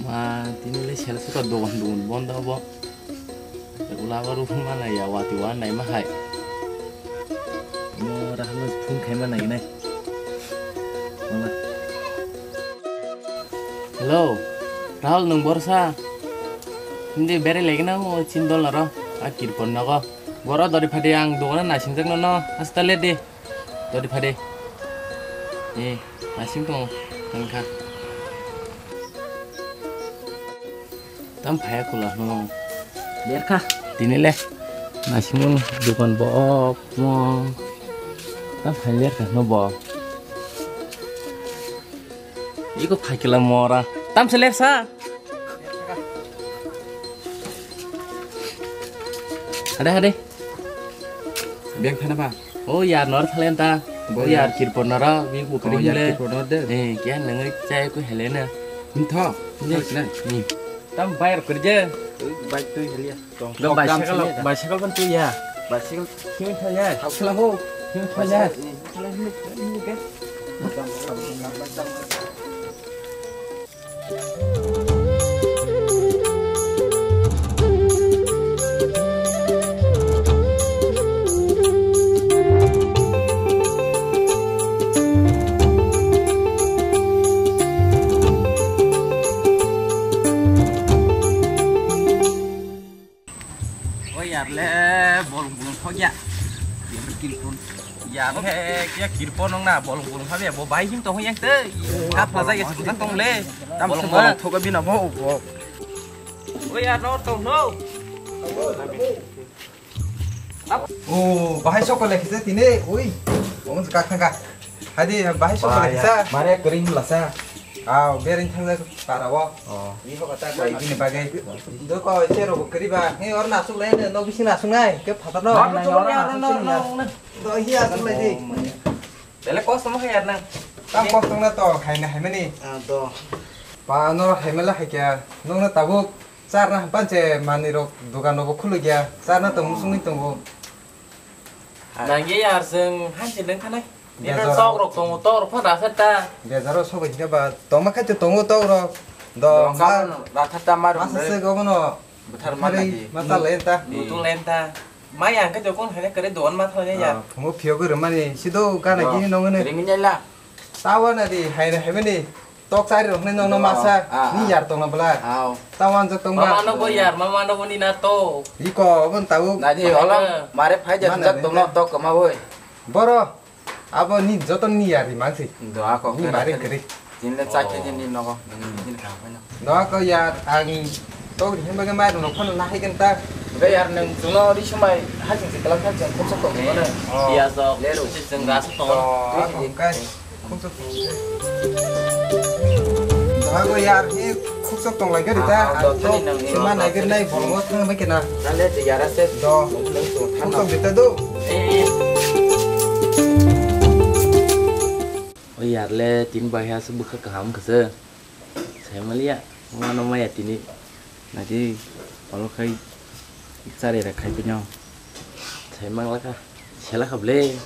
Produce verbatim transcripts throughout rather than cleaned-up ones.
Ma, tini le sel suka dogan dogan bondo bo. Ula baru mana ya wati wan nai ma hai. Mo rahlo phone khai ma nai nai. Wala. Hello, Rahul, nwng borsa? Hindi bere lagi na mo chin dol naro, a kirpon nago. Boro dori phadi ang dogana naising jak no no, hasta le de. Dori phadi. Eh, naising tong, tong kha. Tam phaya kula no. Ber kha. Tini le. Naising mo dukan bo ok mo. Tam phaya ber kha no bo. Iko phaikila mora. Tam se lepsa. Hade hade. Beng phana ba. O yar nor thalen ta. O yar kirpon nora bi bukri hile. Kirpon nor de. Eh, kya nang chai ko hele na. Tho. Tam bayar kerja. Baik tu hele. Bicycle, bicycle pun tu ya. Bicycle sini saja. Aku salah ho. Sini saja. O yar le bolong bolong thok ya. Yar kirpon. Yar he kya kirpon nong na bolong bolong thok ya bo bai him tong yang te. Kap phaja ya sung tong le. Bolong thok bina bo bo. O yar no tong no. O bahai sokole kisa tine oi. Ong ka ka. Hadi bahai sokole kisa. Mare kering lasa. Aw, berin thang jak para o. Oh. Ni ho kata koi bini bagai. Do ko che ro kri ba. He or nasuk lai ne no bisi nasuk nai. Ke phatar no. No, no, no, no, no. Do hi asuk lai di. Bele kos mo khayar nang. Tam kos tong na to khai na hai mani. Ah, do. Pa no hai mala hai kya. No na tabuk char na pan che mani rok dukan rok khulu gya. Char na to musung ni tongo. Nang ye yar seng han che nang khanai. Nina tok rok tongo, tok rok phan rasa ta. Bezaro sobo hingke ba tongma khai to tongo tok rok. Do ma rasa se gomono. Buthar ma lagi. Ma ta len ta. Butu len ta. Ma yang ke jokon hane kare don ma thane ya. Phungo phio gori mani sido gana gini nongone. Ringi nyala. Tawa na di hai hai mani. Tok chari rok nai nongno masa ni yar tongna bla. Tawa anjak tongba. Mama no bo yar, mama no bo ni na to. Iko obon tawu. Na di ola mare phai jak tongno tok kama boi. Boro. Abo ni joto ni yari mangsi. Doa ko ni kera bari keri. Keri. Jin le chak ke jin ni nogo. Jin ka phai no. Doa ko yar ang tok ri hemba ke mai no phano na hai ken ta. Be yar nang juno ri sumai ha jing se kalam thak jang khoksa tok no. Iya so. Leru. Jing rasa tok. Doa ko kai. Khoksa tok. Doa ko yar he khoksa tok lai gari ta. Ang to sima nai gari nai bolmo thang mai kena. Nale de yara se. Do. Khoksa bita do. O yar le tin bai ha se bwkha kaham kha se. Sai maliya. Mano maya tini. Nadi olo khai chari ra khai pino. Sai mangla kha. Sela kha ble.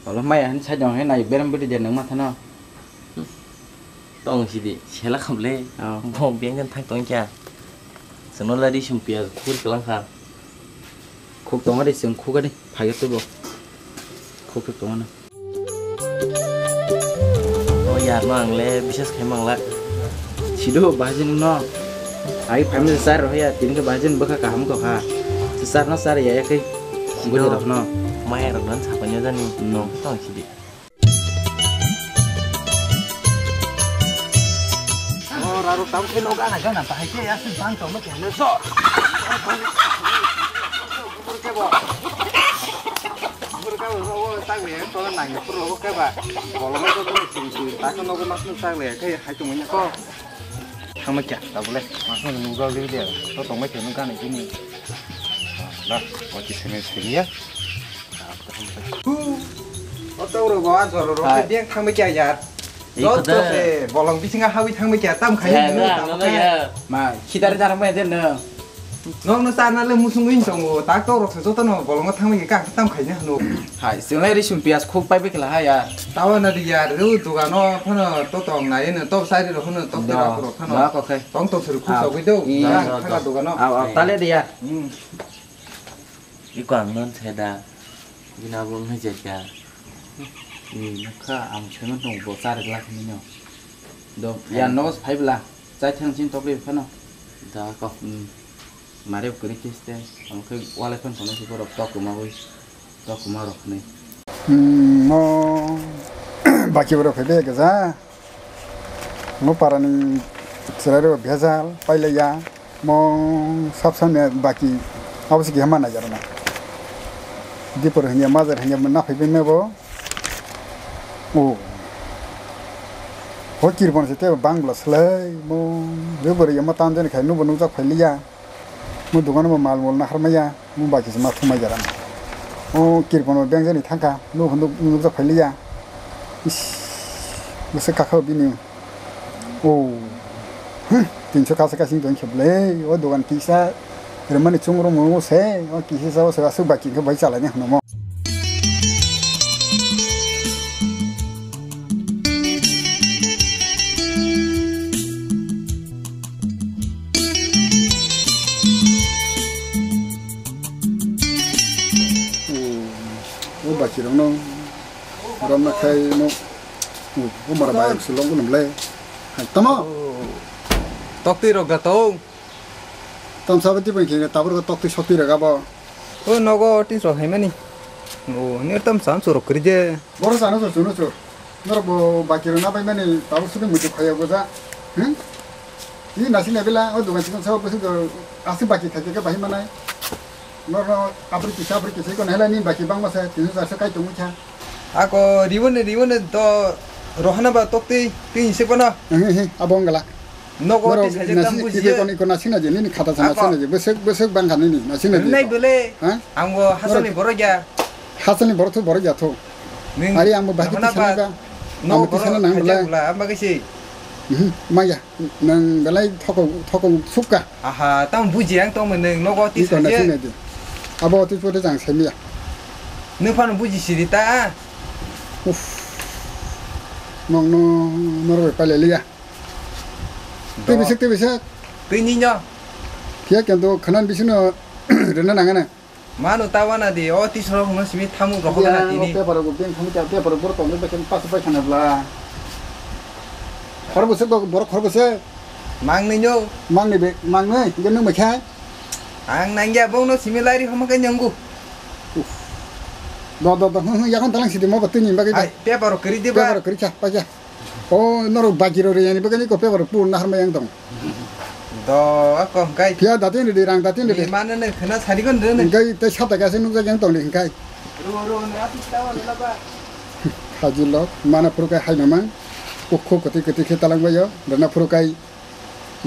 Olo maya han sai jong he nai berem bidi je nang ma thano. Tong sidi sela kha ble. Bo beng jan thang tong kya. Sono lari sum pia khur kelang kha. Khuk tongo de, chwng khuk ani phaiyo teibo. Khuk khuk tongo no. O yar no ang le bisas khai mangla. Sido bahajin no. Ai phaimani char rohya, tini khe bahajin bwkha kaham tokha. Char no char ya yakhai. Sido. Bwrwi rok no. Maya rok no sapai no jani. No. Tong sidi. O raro tam khe no gana gana bahai khe ya sing bang tong khe no so. Bur ke bo. Bur ke bo o tak le to nang ni puro ke ba. Bolo ma to sing sing ta ko no ko mas no tak le khe hai to mo ko. Thangma kya ta bole. Mas no nu ga le de. To tong khe no gana kini. Da, o ki sene sene ya. Hu. O to ro ba jor ro ke biang thang me kya yar. Ei, dot to se bolong bisinga hawi thang me kya tam khai. Ya, na, na, na, ya. Ma, khidar jar me den na. Nokno charna le musung wng tongo, tak tok rok se joto no bolongo thangwi khe kang tam khaina hwno. Hai, chwng lai risum piyas khuk pai bai kla ha ya. Tawa na di ya, ru dugan no phano to tong nai no, to sai ri rok no, to te rok rok phano. Da ko khai. Tong tong suru khuk sogwi do. Ang thanga dugan no. Aw, aw, tale di ya. Hmm. Iko ang non se da. Bini abo wngkha je kha. Ni nokha ang seno tong bo char glak hinwi no. Do ya no phai bla. Chai thang chin tokri phano. Da ko. Hmm. Mare kwrwi kiste. Ang khe walai phone phone se borok tok ma wi. Tok ma rok ni. Hmm, mo baki borok phai be gaja. Mo parani chwrairok bejal pailaiya, mo sab samya baki abo se keha ma naijarana. Dipor hwnya, majar hwnya, naphai bini bo. O. Ho kirpon se tei bangla slai, mo rubor yama tanjani khai nubo nukjak phailiya. Mo dogano bo mal mol naharmaya, mo bai kisa ma thumai jara. O kirpon bo beng jani thangkha, nuk nuk nukjak phailiya. Is, bwswk kakha bini. O, hmm, tinso kasa kasing tong khe bwle, o dogan kisa rwmani chungrwmung se, o kisa sa o se aswk bai khe bai chalaini hwnmo. O bachirokno romna khai no, o mara bayok se longbo nwngle. Hai, tamo? Toktwi rok da tong. Tamsa bati bai khe tabur ko toktwi sokti rega bo. O nogo tis rok haimani. O ni tam sam surok kri je. Boro sano so suno so. Norok bo baki rok na bai mani tabur sudi muitu khaya goja. Hmm? Ni nasi na bila o dukan sikon sa bwswk do asi baki khai khe bahai manai. Norno abri kisa abri kisa ko nahela ni baki bangma sa tinso charso kai tongwi kha. Ako riwone riwone do rohana ba toktwi twi se kono. He he abo wngla. Nogo twi sajak tam bujiye. Iko iko nasina je nini khata sana sana je bwswk bwswk bangkha nini nasina je. Nai bele. Ha? Ang bo hasalni borok ya. Hasalni borok tho borok ya tho. Ari ang bo bahai twi sana ba. Ang twi sana nang bela. Amba kaisi. Maya. Nang belai thokong thokong sukha. Aha, tamo buji ang tongmani nang nogo twi saje. Abo twi pote jang saimiya. Nung phano buji siri ta. Uff. Nong no norbai pale liya. Twi bisik twi bisik. Twi ni no. Phiya kento khanan bisino rena nangana. Mano ta wana di, o tisrok no simi thamu rok hokna tini. Paper rok beng thangwi ta, paper rok borok tongwi bai khe pass bai khana bla. Khorbo se borok khorbo se. Mang ni nyo. Mang ni be, mang ni, je nung mai kha. Ang nangya bong no simi lairi homa khe nyangu. Do do do, hm hm, yakon talang sidi mo ba tini bagwi ba. Ai, paper rok kri di ba. Paper rok kri kha, pa kha. O norok bagi rok riyani bagani ko paper pur nahar mayang tong. Do ako hwnkhe. Phiya datin ridi rang datin ridi. Mane ne khena sari gon rene. Hwnkhe tei sata kasa nukjak yang tong di hwnkhe. Ro ro ne ati tawa ne laba. Haji lok mana phuru kai hai mamang. Kukhu kwtwi kwtwi khe talang bayo rana phuru kai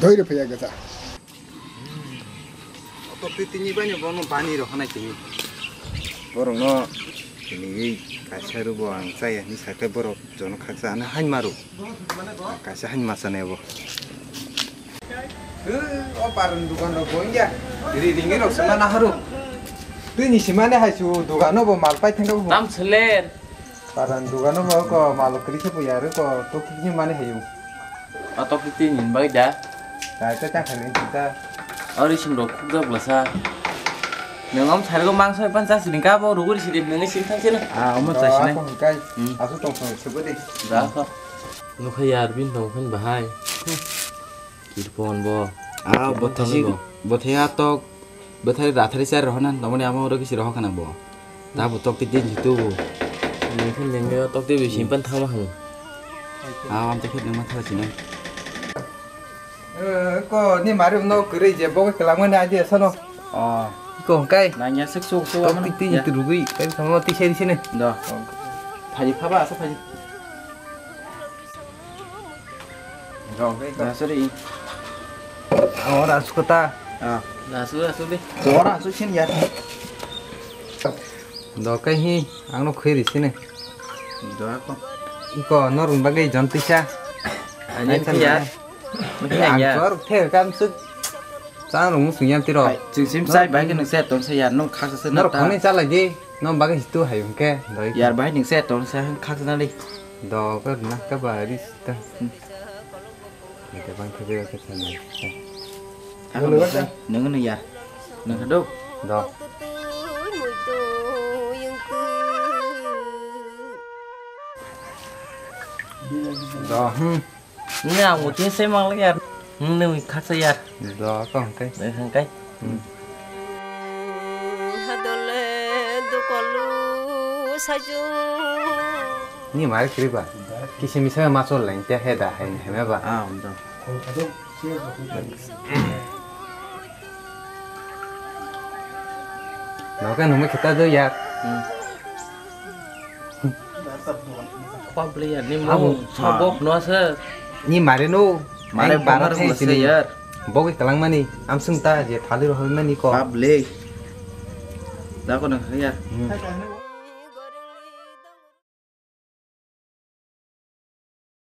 dhoi rw phaiya gacha. Oto twi tini bai no bono bani rok hanai tini. Borok no tini kaisa rw bo ang chaya hinwi sakhe borok jono khaksa ano hainma rw. Kaisa hainma chanai bo. O paran dukan rok bo wngya. Ri ringi rok sima naharo. Twi ni simani hai su dukan no bo mal pai thangka bo. Tam seler. Paran dugano bo ko malo kwrwi khe pui aro ko tok ni mani hayu. O tok ni tin din bai da. Dai ta ta khali ta. Ori sim rok khuk jak blasa. Nang om sar go mangso pan chas ring ka bo ruguri sidin nang sim thang sino. Ah, omo chai sini. Ako hwnkhe. Hmm. Asu tong song sugo de. Da ko. Nukha yar bin tong phan bahai. Kirpon bo. Ah, bothai bo. Bothai atok. Bothai rathari char rohana, nomoni ama oro kisi rohakana bo. Tabo tok ti din jitu bo. Ningkhe ningkhe tok ti bisi pan thangma hang. Ah, am te khe nangma thara sini. Eh, ko ni mari no kwrwi je bo kwlangmani aje sono. Oh. Ko kai. Nanya sik suk suk. Tok ti tin tu rugui, kai thangma ti seri sini. Do. Phaji phaba asa phaji. Rong kai ka. Nasuri. Ora sukota. Ah. Nasuri, nasuri. Ora su sin yar. Do kai hi, ang no khoi ri sini. Do ko. Iko no rung bagai jon tisa. Ani ya. Ang ya. Kor the kam suk. Ta rung sung yan tiro. Hai, chwng sim sai bai khe nung se ton se yar, nung khaksa se na ta. Norok khonai chalai di. No bagwi hitu hai hwnkhe doi. Yar bai nung se ton se khaksa na li. Do ka na ka ba ri ta. Hmm. Ite bang khe je ka chana. Nung nung yar. Nung kha do. Do. Do. Hmm. Ni ang muti se mang lagi yar. Ni khaksa yar. Do ko hangkai. Ni hangkai. Hmm. Hadole do kolu saju. Ni mari kiri ba. Kisi misa ma chol lain te he da hai heme ba. Ah, do. Noka nungma kita do yar. Hmm. Public ya, ni amo mung sabok no se. Ni mare no. Mare ang bara banar thai mo sini se yar. Bogwi kalangmani, amsung ta je thali rohoi mani ko. Public. Da ko nang ya. Hmm.